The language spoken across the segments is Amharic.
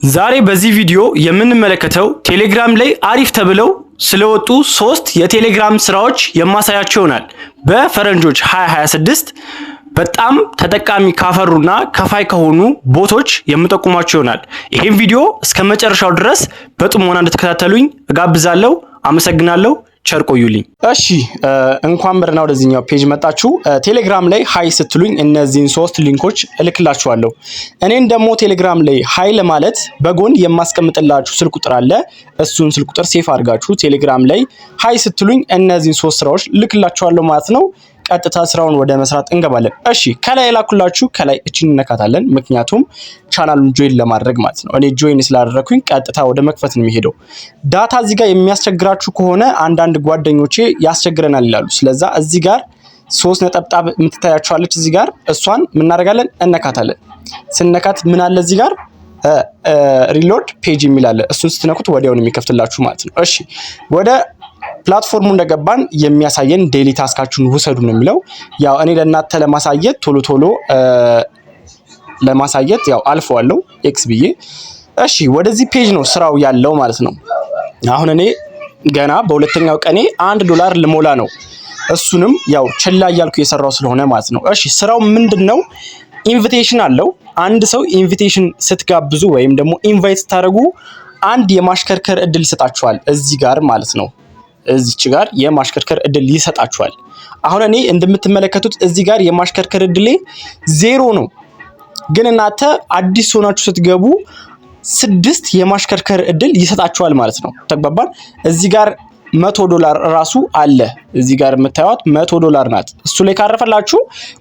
ዛሬ በዚህ ቪዲዮ የምንመለከተው ቴሌግራም ላይ አሪፍ ተብለው ስለወጡ ሶስት የቴሌግራም ስራዎች የማሳያችሁ ይሆናል። በፈረንጆች 2026 በጣም ተጠቃሚ ካፈሩና ከፋይ ከሆኑ bot ኦች የምጠቁማችሁ ይሆናል። ይህም ቪዲዮ እስከ መጨረሻው ድረስ በጥሞና እንድትከታተሉኝ እጋብዛለሁ። አመሰግናለሁ። ቸር ቆዩልኝ። እሺ፣ እንኳን በደህና ወደዚህኛው page መጣችሁ። ቴሌግራም ላይ hi ስትሉኝ እነዚህን ሶስት link ኦች እልክላችኋለሁ። እኔን ደግሞ ቴሌግራም ላይ hi ለማለት በጎን የማስቀምጥላችሁ ስልክ ቁጥር አለ። እሱን ስልክ ቁጥር save አድርጋችሁ ቴሌግራም ላይ hi ስትሉኝ እነዚህን ሶስት ስራዎች እልክላችኋለሁ ማለት ነው። ቀጥታ ስራውን ወደ መስራት እንገባለን። እሺ፣ ከላይ የላኩላችሁ ከላይ እችን እንነካታለን። ምክንያቱም ቻናሉን join ለማድረግ ማለት ነው። እኔ join ስላደረኩኝ ቀጥታ ወደ መክፈት ነው የሚሄደው። Data እዚህ ጋር የሚያስቸግራችሁ ከሆነ፣ አንዳንድ ጓደኞቼ ያስቸግረናል ይላሉ። ስለዛ እዚህ ጋር ሶስት ነጠብጣብ የምትታያችኋለች፣ እዚህ ጋር እሷን ምናደርጋለን? እነካታለን። ስነካት ምን አለ? እዚህ ጋር reload page የሚል አለ። እሱን ስትነኩት ወዲያውኑ የሚከፍትላችሁ ማለት ነው። እሺ፣ ወደ platform ኡ እንደገባን የሚያሳየን daily task ኣችሁን ውሰዱ ነው የሚለው። ያው እኔ ለእናንተ ለማሳየት፣ ቶሎ ቶሎ ለማሳየት ያው አልፈዋለሁ X ብዬ። እሺ፣ ወደዚህ page ነው ስራው ያለው ማለት ነው። አሁን እኔ ገና በሁለተኛው ቀኔ 1 ዶላር ልሞላ ነው። እሱንም ያው ችላ እያልኩ የሰራው ስለሆነ ማለት ነው። እሺ፣ ስራው ምንድን ነው? Invitation አለው። አንድ ሰው invitation ስትጋብዙ ወይም ደግሞ invite ስታደርጉ አንድ የማሽከርከር እድል ይሰጣችኋል እዚህ ጋር ማለት ነው። እዚች ጋር የማሽከርከር እድል ይሰጣችኋል። አሁን እኔ እንደምትመለከቱት እዚህ ጋር የማሽከርከር እድሌ 0 ነው። ግን እናንተ አዲስ ሆናችሁ ስትገቡ ስድስት የማሽከርከር እድል ይሰጣችኋል ማለት ነው። ተግባባን? እዚህ ጋር 100 ዶላር ራሱ አለ። እዚህ ጋር የምታዩት 100 ዶላር ናት። እሱ ላይ ካረፈላችሁ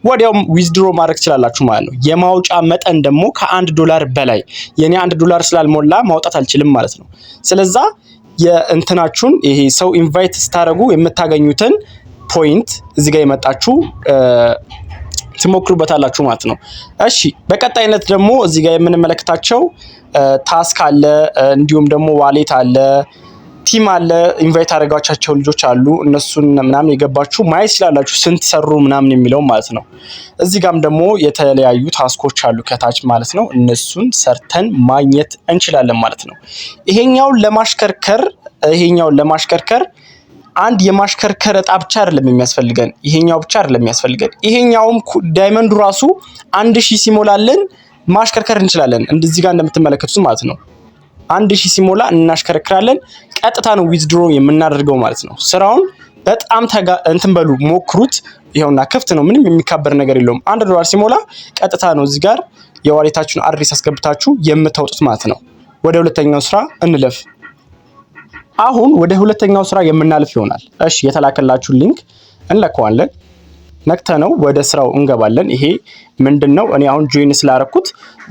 ወዲያው withdraw ማድረግ ትችላላችሁ ማለት ነው። የማውጫ መጠን ደግሞ ከ1 ዶላር በላይ፣ የኔ 1 ዶላር ስላልሞላ ማውጣት አልችልም ማለት ነው። ስለዛ የእንትናችሁን ይሄ ሰው invite ስታደርጉ የምታገኙትን point እዚህ ጋር የመጣችሁ ትሞክሩበታላችሁ ማለት ነው። እሺ፣ በቀጣይነት ደግሞ እዚህ ጋር የምንመለከታቸው task አለ፣ እንዲሁም ደግሞ wallet አለ፣ team አለ። Invite ያደረጋችኋቸው ልጆች አሉ። እነሱን ምናምን የገባችሁ ማየት ትችላላችሁ፣ ስንት ሰሩ ምናምን የሚለው ማለት ነው። እዚህ ጋም ደግሞ የተለያዩ task ኦች አሉ ከታች ማለት ነው። እነሱን ሰርተን ማግኘት እንችላለን ማለት ነው። ይሄኛውን ለማሽከርከር አንድ የማሽከርከር እጣ ብቻ አይደለም የሚያስፈልገን፣ ይሄኛው ብቻ አይደለም የሚያስፈልገን። ይሄኛውም diamond ኡ ራሱ 1000 ሲሞላልን ማሽከርከር እንችላለን። እንደዚህ ጋር እንደምትመለከቱት ማለት ነው። 1000 ሲሞላ እናሽከረክራለን። ቀጥታ ነው withdraw የምናደርገው ማለት ነው። ስራውን በጣም እንትን በሉ፣ ሞክሩት። ይኸውና ክፍት ነው፣ ምንም የሚካበር ነገር የለውም። 1 ዶላር ሲሞላ ቀጥታ ነው እዚህ ጋር የ wallet ኣችሁን address አስገብታችሁ የምታወጡት ማለት ነው። ወደ ሁለተኛው ስራ እንለፍ። አሁን ወደ ሁለተኛው ስራ የምናልፍ ይሆናል። እሺ፣ የተላከላችሁን link እንነካዋለን። ነክተነው ወደ ስራው እንገባለን። ይሄ ምንድን ነው? እኔ አሁን join ስላረኩት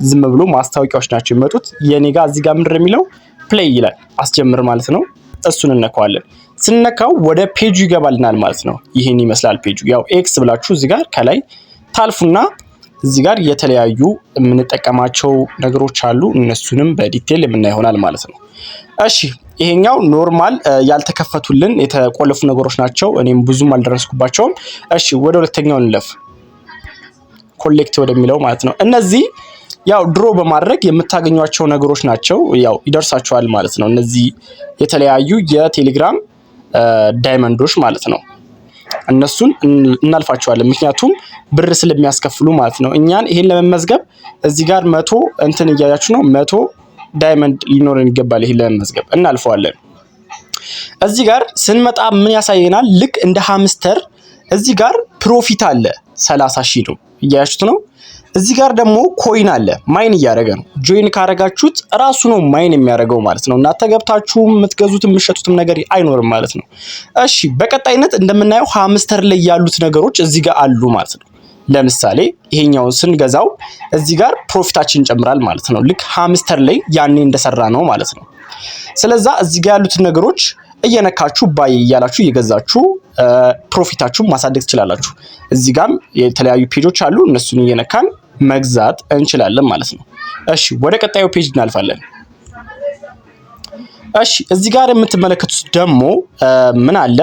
ዝም ብሎ ማስታወቂያዎች ናቸው የሚመጡት። የኔ ጋር እዚህ ጋር ምንድን ነው የሚለው? Play ይላል፣ አስጀምር ማለት ነው። እሱን እነካዋለን። ስነካው ወደ ፔጁ ይገባልናል ማለት ነው። ይህን ይመስላል ፔጁ። ያው X ብላችሁ እዚህ ጋር ከላይ ታልፉና እዚህ ጋር የተለያዩ የምንጠቀማቸው ነገሮች አሉ። እነሱንም በ detail የምናይ ይሆናል ማለት ነው። እሺ፣ ይሄኛው normal ያልተከፈቱልን የተቆለፉ ነገሮች ናቸው። እኔም ብዙም አልደረስኩባቸውም። እሺ፣ ወደ ሁለተኛው እንለፍ፣ Collect ወደሚለው ማለት ነው። እነዚህ ያው draw በማድረግ የምታገኟቸው ነገሮች ናቸው። ያው ይደርሳችኋል ማለት ነው። እነዚህ የተለያዩ የቴሌግራም diamond ኦች ማለት ነው። እነሱን እናልፋቸዋለን፣ ምክንያቱም ብር ስለሚያስከፍሉ ማለት ነው። እኛን ይሄን ለመመዝገብ እዚህ ጋር 100 እንትን እያያችሁ ነው፣ 100 diamond ሊኖረን ይገባል። ይሄን ለመመዝገብ እናልፈዋለን። እዚህ ጋር ስንመጣ ምን ያሳየናል? ልክ እንደ Hamster እዚህ ጋር profit አለ፣ 30,000 ነው፣ እያያችሁት ነው። እዚህ ጋር ደግሞ coin አለ፣ mine እያደረገ ነው። Join ካረጋችሁት ራሱ ነው mine የሚያደርገው ማለት ነው። እናንተ ገብታችሁ የምትገዙትም የምትሸጡትም ነገር አይኖርም ማለት ነው። እሺ፣ በቀጣይነት እንደምናየው Hamster ላይ ያሉት ነገሮች እዚህ ጋር አሉ ማለት ነው። ለምሳሌ ይሄኛውን ስንገዛው እዚህ ጋር profit ኣችን ይጨምራል ማለት ነው። ልክ Hamster ላይ ያኔ እንደሰራ ነው ማለት ነው። ስለዛ እዚህ ጋር ያሉትን ነገሮች እየነካችሁ buy እያላችሁ እየገዛችሁ profit ኣችሁን ማሳደግ ትችላላችሁ። እዚህ ጋም የተለያዩ page ኦች አሉ። እነሱን እየነካን መግዛት እንችላለን ማለት ነው። እሺ፣ ወደ ቀጣዩ page እናልፋለን። እሺ፣ እዚህ ጋር የምትመለከቱት ደግሞ ምን አለ?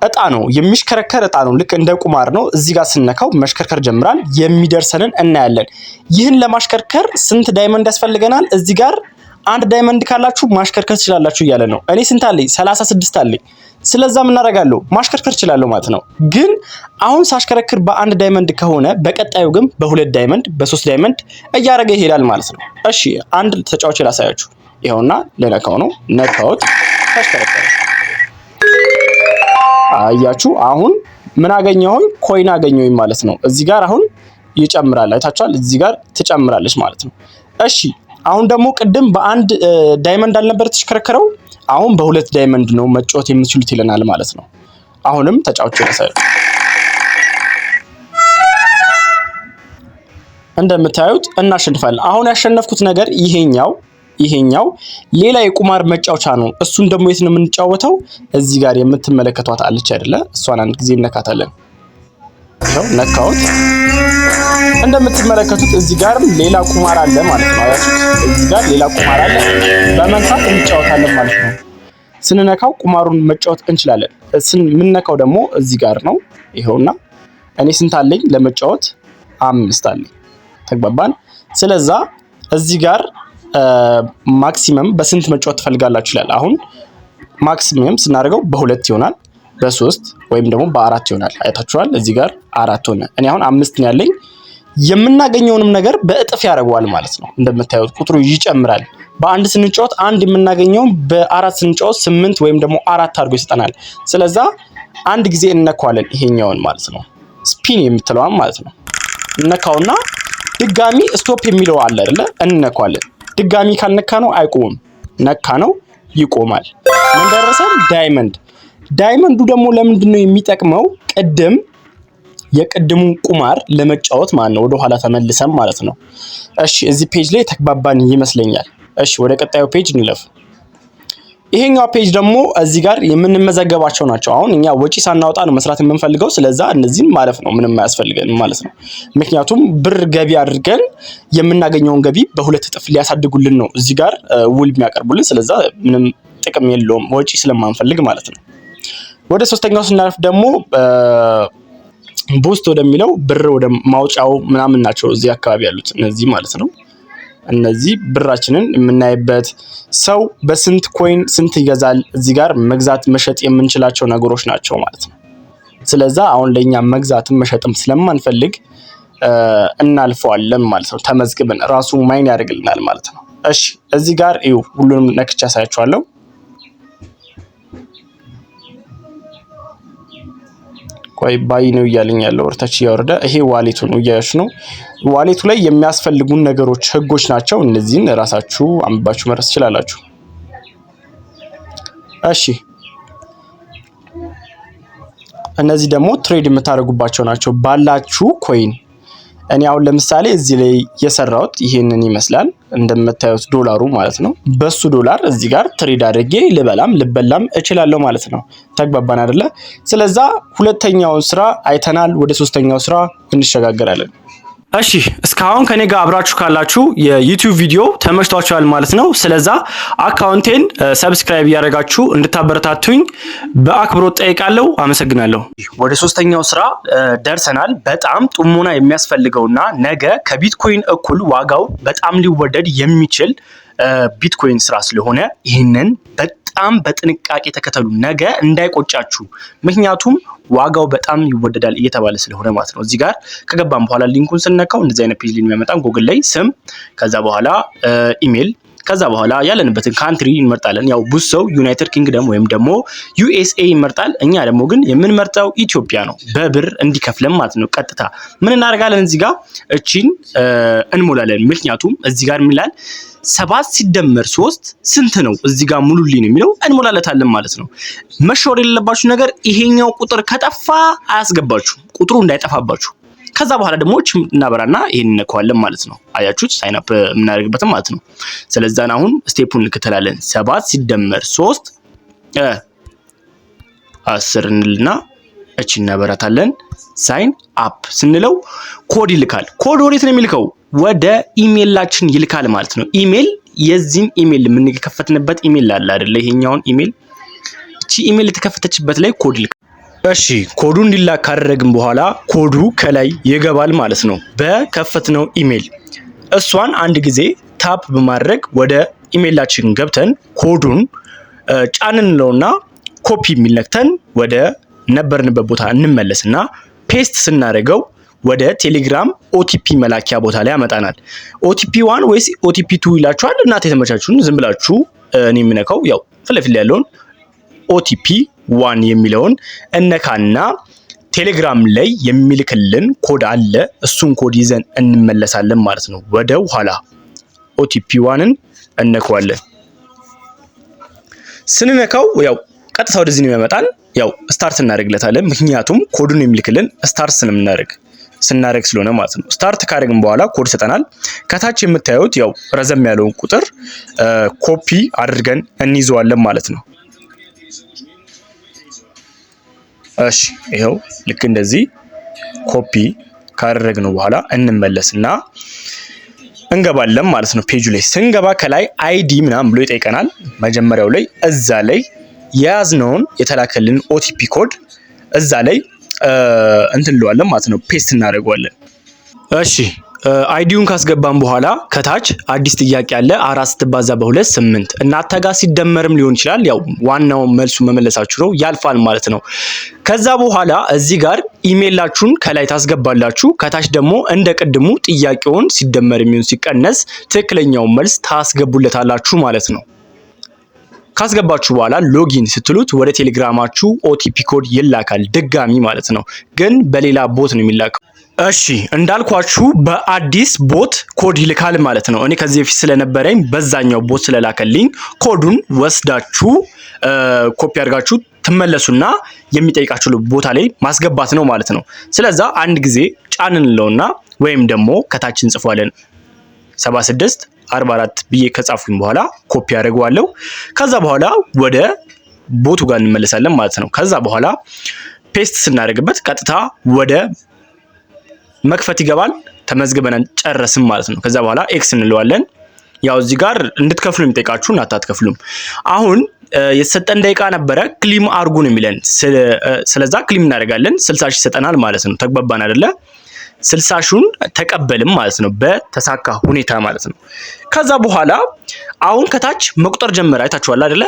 እጣ ነው፣ የሚሽከረከር እጣ ነው። ልክ እንደ ቁማር ነው። እዚህ ጋር ስነካው መሽከርከር ጀምራል። የሚደርሰንን እናያለን። ይህን ለማሽከርከር ስንት diamond ያስፈልገናል? እዚህ ጋር አንድ diamond ካላችሁ ማሽከርከር ትችላላችሁ እያለ ነው። እኔ ስንት አለኝ? 36 አለኝ። ስለዛ ምን አደርጋለሁ? ማሽከርከር እችላለሁ ማለት ነው። ግን አሁን ሳሽከረክር በአንድ diamond ከሆነ በቀጣዩ ግን በሁለት diamond፣ በሶስት diamond እያደረገ ይሄዳል ማለት ነው። እሺ፣ አንድ ተጫዋች ላሳያችሁ። ይኸውና ልነካው ነው። ነካሁት፣ ተሽከረከረ። አያችሁ፣ አሁን ምን አገኘሁኝ? Coin አገኘሁኝ ማለት ነው። እዚህ ጋር አሁን ይጨምራል። አይታችኋል። እዚህ ጋር ትጨምራለች ማለት ነው። እሺ፣ አሁን ደግሞ ቅድም በአንድ diamond አልነበር የተሽከረከረው? አሁን በሁለት diamond ነው መጫወት የምትችሉት ይለናል ማለት ነው። አሁንም ተጫውቼ ላሳያችሁ። እንደምታዩት እናሸንፋለን። አሁን ያሸነፍኩት ነገር ይሄኛው ሌላ የቁማር መጫወቻ ነው። እሱን ደግሞ የት ነው የምንጫወተው? እዚህ ጋር የምትመለከቷት አለች አይደለ? እሷን አንድ ጊዜ እነካታለን። ይኸው ነካሁት። እንደምትመለከቱት እዚህ ጋርም ሌላ ቁማር አለ ማለት ነው። አያችሁት? እዚህ ጋር ሌላ ቁማር አለ። በመንካት እንጫወታለን ማለት ነው። ስንነካው ቁማሩን መጫወት እንችላለን። የምንነካው ደግሞ እዚህ ጋር ነው። ይኸውና እኔ ስንት አለኝ ለመጫወት? አምስት አለኝ። ተግባባን። ስለዛ እዚህ ጋር maximum በስንት መጫወት ትፈልጋላችሁ ይላል። አሁን maximum ስናደርገው በሁለት ይሆናል፣ በሶስት ወይም ደግሞ በአራት ይሆናል። አይታችኋል። እዚህ ጋር አራት ሆነ። እኔ አሁን አምስት ነው ያለኝ። የምናገኘውንም ነገር በእጥፍ ያደርገዋል ማለት ነው። እንደምታዩት ቁጥሩ ይጨምራል። በአንድ ስንጫወት አንድ የምናገኘውን በአራት ስንጫወት ስምንት ወይም ደግሞ አራት አድርጎ ይሰጠናል። ስለዛ አንድ ጊዜ እነካዋለን ይሄኛውን ማለት ነው፣ spin የምትለዋን ማለት ነው። እነካውና ድጋሚ stop የሚለው አለ አይደለ? እንነካዋለን። ድጋሚ ካልነካ ነው አይቆምም። ነካ ነው ይቆማል። ምን ደረሰን? Diamond። Diamond ኡ ደግሞ ለምንድን ነው የሚጠቅመው? ቅድም የቅድሙን ቁማር ለመጫወት ማለት ነው። ወደኋላ ተመልሰን ማለት ነው። እሺ፣ እዚህ page ላይ ተግባባን ይመስለኛል። እሺ፣ ወደ ቀጣዩ page እንለፍ። ይሄኛው page ደግሞ እዚህ ጋር የምንመዘገባቸው ናቸው። አሁን እኛ ወጪ ሳናወጣ ነው መስራት የምንፈልገው። ስለዛ እነዚህን ማለፍ ነው፣ ምንም አያስፈልገንም ማለት ነው። ምክንያቱም ብር ገቢ አድርገን የምናገኘውን ገቢ በሁለት እጥፍ ሊያሳድጉልን ነው እዚህ ጋር ውል የሚያቀርቡልን። ስለዛ ምንም ጥቅም የለውም ወጪ ስለማንፈልግ ማለት ነው። ወደ ሶስተኛው ስናልፍ ደግሞ boost ወደሚለው ብር ወደ ማውጫው ምናምን ናቸው እዚህ አካባቢ ያሉት እነዚህ ማለት ነው። እነዚህ ብራችንን የምናይበት፣ ሰው በስንት coin ስንት ይገዛል፣ እዚህ ጋር መግዛት መሸጥ የምንችላቸው ነገሮች ናቸው ማለት ነው። ስለዛ አሁን ለእኛ መግዛትም መሸጥም ስለማንፈልግ እናልፈዋለን ማለት ነው። ተመዝግበን ራሱ mine ያደርግልናል ማለት ነው። እሺ፣ እዚህ ጋር እዩ፣ ሁሉንም ነክቼ አሳያችኋለሁ። ቆይ፣ buy ነው እያለኝ ያለው፣ ወደታች እያወረደ። ይሄ wallet ኡ ነው እያያችሁ ነው። Wallet ኡ ላይ የሚያስፈልጉን ነገሮች ህጎች ናቸው። እነዚህን ራሳችሁ አንብባችሁ መድረስ ትችላላችሁ። እሺ፣ እነዚህ ደግሞ trade የምታደርጉባቸው ናቸው ባላችሁ coin። እኔ አሁን ለምሳሌ እዚህ ላይ የሰራሁት ይሄንን ይመስላል፣ እንደምታዩት ዶላሩ ማለት ነው። በሱ ዶላር እዚህ ጋር trade አድርጌ ልበላም ልበላም እችላለሁ ማለት ነው። ተግባባን አይደለ? ስለዛ ሁለተኛውን ስራ አይተናል። ወደ ሶስተኛው ስራ እንሸጋገራለን። እሺ፣ እስካሁን ከኔ ጋር አብራችሁ ካላችሁ የ YouTube ቪዲዮ ተመችቷችኋል ማለት ነው። ስለዛ account ኤን subscribe እያደረጋችሁ እንድታበረታቱኝ በአክብሮት ጠይቃለሁ። አመሰግናለሁ። ወደ ሶስተኛው ስራ ደርሰናል። በጣም ጥሞና የሚያስፈልገውና ነገ ከቢትኮይን እኩል ዋጋው በጣም ሊወደድ የሚችል ቢትኮይን ስራ ስለሆነ ይህንን በጣም በጥንቃቄ ተከተሉ፣ ነገ እንዳይቆጫችሁ። ምክንያቱም ዋጋው በጣም ይወደዳል እየተባለ ስለሆነ ማለት ነው። እዚህ ጋር ከገባም በኋላ link ኡን ስነካው እንደዚህ አይነት page የሚያመጣን ጎግል ላይ ስም፣ ከዛ በኋላ ኢሜል፣ ከዛ በኋላ ያለንበትን country እንመርጣለን። ያው ብዙ ሰው United Kingdom ወይም ደግሞ USA ይመርጣል። እኛ ደግሞ ግን የምንመርጠው ኢትዮጵያ ነው፣ በብር እንዲከፍለን ማለት ነው። ቀጥታ ምን እናደርጋለን? እዚህ ጋር እቺን እንሞላለን። ምክንያቱም እዚህ ጋር ምን ይላል? ሰባት ሲደመር ሶስት ስንት ነው? እዚህ ጋር ሙሉልኝ ነው የሚለው፣ እንሞላለታለን ማለት ነው። መሸወድ የሌለባችሁ ነገር ይሄኛው ቁጥር ከጠፋ አያስገባችሁ፣ ቁጥሩ እንዳይጠፋባችሁ። ከዛ በኋላ ደግሞ እናበራና ይሄን እንነካዋለን ማለት ነው። አያችሁት? Sign up የምናደርግበትም ማለት ነው። ስለዛን አሁን step ኡን እንከተላለን። ሰባት ሲደመር ሶስት 10 እንልና እቺ እናበራታለን። Sign up ስንለው ኮድ ይልካል። ኮድ ወዴት ነው የሚልከው? ወደ ኢሜይላችን ይልካል ማለት ነው። ኢሜይል የዚህን ኢሜይል የምንከፈትንበት ኢሜይል አለ አይደለ? ይሄኛውን ኢሜይል፣ እቺ ኢሜይል የተከፈተችበት ላይ ኮድ ይልካል። እሺ፣ ኮዱ እንዲላክ ካደረግን በኋላ ኮዱ ከላይ ይገባል ማለት ነው። በከፈትነው ኢሜይል እሷን አንድ ጊዜ tap በማድረግ ወደ ኢሜይላችን ገብተን ኮዱን ጫን እንለውና ኮፒ የሚል ነክተን ወደ ነበርንበት ቦታ እንመለስና paste ስናደርገው ወደ ቴሌግራም OTP መላኪያ ቦታ ላይ ያመጣናል። OTP 1 ወይስ OTP 2 ይላችኋል። እናንተ የተመቻችሁን ዝም ብላችሁ እኔ የምነካው ያው ፊት ለፊት ላይ ያለውን OTP 1 የሚለውን እነካና ቴሌግራም ላይ የሚልክልን ኮድ አለ። እሱን ኮድ ይዘን እንመለሳለን ማለት ነው። ወደ ኋላ OTP 1ን እነካዋለን። ስንነካው ያው ቀጥታ ወደዚህ ነው የሚያመጣን። ያው start እናደርግለታለን። ምክንያቱም ኮዱን የሚልክልን start ስናደርግ ስለሆነ ማለት ነው። Start ካደረግን በኋላ ኮድ ይሰጠናል። ከታች የምታዩት ያው ረዘም ያለውን ቁጥር ኮፒ አድርገን እንይዘዋለን ማለት ነው። እሺ ይኸው ልክ እንደዚህ ኮፒ ካደረግነው በኋላ እንመለስና እንገባለን ማለት ነው። ፔጁ ላይ ስንገባ ከላይ ID ምናምን ብሎ ይጠይቀናል። መጀመሪያው ላይ እዛ ላይ የያዝነውን የተላከልን OTP ኮድ እዛ ላይ እንትን እንለዋለን ማለት ነው። Paste እናደርገዋለን። እሺ ID ውን ካስገባን በኋላ ከታች አዲስ ጥያቄ አለ። 4 ስትባዛ በ2 8 እናንተ ጋር ሲደመርም ሊሆን ይችላል። ያው ዋናው መልሱ መመለሳችሁ ነው፣ ያልፋል ማለት ነው። ከዛ በኋላ እዚህ ጋር ኢሜይላችሁን ከላይ ታስገባላችሁ። ከታች ደግሞ እንደ ቅድሙ ጥያቄውን ሲደመር የሚሆን ሲቀነስ ትክክለኛውን መልስ ታስገቡለታላችሁ ማለት ነው። ካስገባችሁ በኋላ login ስትሉት ወደ ቴሌግራማችሁ OTP ኮድ ይላካል፣ ድጋሚ ማለት ነው። ግን በሌላ bot ነው የሚላከው። እሺ እንዳልኳችሁ በአዲስ bot ኮድ ይልካል ማለት ነው። እኔ ከዚህ በፊት ስለነበረኝ በዛኛው bot ስለላከልኝ ኮዱን ወስዳችሁ ኮፒ አድርጋችሁ ትመለሱና የሚጠይቃችሁ ቦታ ላይ ማስገባት ነው ማለት ነው። ስለዛ አንድ ጊዜ ጫን እንለውና ወይም ደግሞ ከታች እንጽፏለን 76 44 ብዬ ከጻፍኩኝ በኋላ ኮፒ አደርገዋለሁ። ከዛ በኋላ ወደ bot ኡ ጋር እንመለሳለን ማለት ነው። ከዛ በኋላ paste ስናደርግበት ቀጥታ ወደ መክፈት ይገባል። ተመዝግበን ጨረስን ማለት ነው። ከዛ በኋላ X እንለዋለን። ያው እዚህ ጋር እንድትከፍሉ የሚጠይቃችሁ እናንተ አትከፍሉም። አሁን የተሰጠን ደቂቃ ነበረ፣ claim አርጉ ነው የሚለን። ስለዛ claim እናደርጋለን። 60 ሺህ ይሰጠናል ማለት ነው። ተግባባን አይደለ? 60 ሺውን ተቀበልም ማለት ነው፣ በተሳካ ሁኔታ ማለት ነው። ከዛ በኋላ አሁን ከታች መቁጠር ጀመረ። አይታችኋል አይደለ?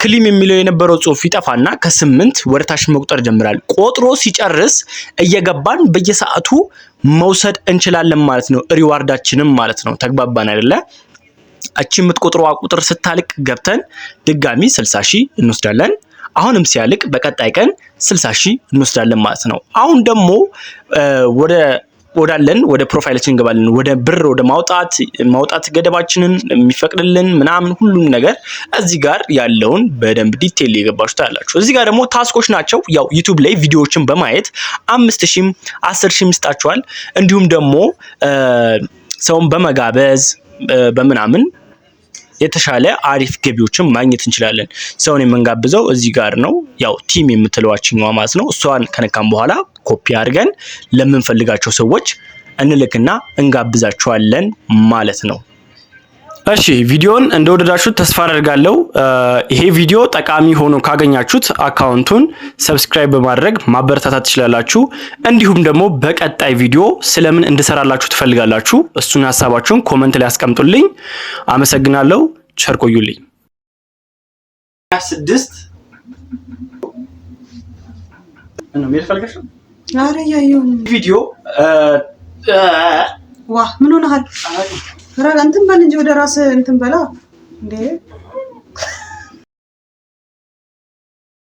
Claim የሚለው የነበረው ጽሁፍ ይጠፋና ከ8 ወደ ታች መቁጠር ጀምራል። ቆጥሮ ሲጨርስ እየገባን በየሰዓቱ መውሰድ እንችላለን ማለት ነው፣ reward ኣችንም ማለት ነው። ተግባባን አይደለ? እቺ የምትቆጥረዋ ቁጥር ስታልቅ ገብተን ድጋሚ 60 ሺህ እንወስዳለን። አሁንም ሲያልቅ በቀጣይ ቀን 60 ሺህ እንወስዳለን ማለት ነው። አሁን ደግሞ ወዳለን ወደ profile ኣችን እንገባለን። ወደ ብር ወደ ማውጣት ገደባችንን የሚፈቅድልን ምናምን ሁሉም ነገር እዚህ ጋር ያለውን በደንብ detail የገባችሁ ታያላችሁ። እዚህ ጋር ደግሞ task ኦች ናቸው። ያው ዩቲዩብ ላይ ቪዲዮዎችን በማየት 5,000 10,000 ይስጣችኋል። እንዲሁም ደግሞ ሰውን በመጋበዝ በምናምን የተሻለ አሪፍ ገቢዎችን ማግኘት እንችላለን። ሰውን የምንጋብዘው እዚህ ጋር ነው። ያው team የምትለዋችኛዋ ማለት ነው። እሷን ከነካም በኋላ ኮፒ አድርገን ለምንፈልጋቸው ሰዎች እንልክና እንጋብዛቸዋለን ማለት ነው። እሺ ቪዲዮን እንደወደዳችሁት ተስፋ አደርጋለሁ። ይሄ ቪዲዮ ጠቃሚ ሆኖ ካገኛችሁት account ኡን subscribe በማድረግ ማበረታታት ትችላላችሁ። እንዲሁም ደግሞ በቀጣይ ቪዲዮ ስለምን እንድሰራላችሁ ትፈልጋላችሁ? እሱን ሀሳባችሁን comment ላይ አስቀምጡልኝ። አመሰግናለሁ። ቸር ቆዩልኝ። 6 ቪዲዮ ዋ ምን ሆነሃል? እንትን በል እንጂ ወደ ራስህ እንትን በላ እንዴ።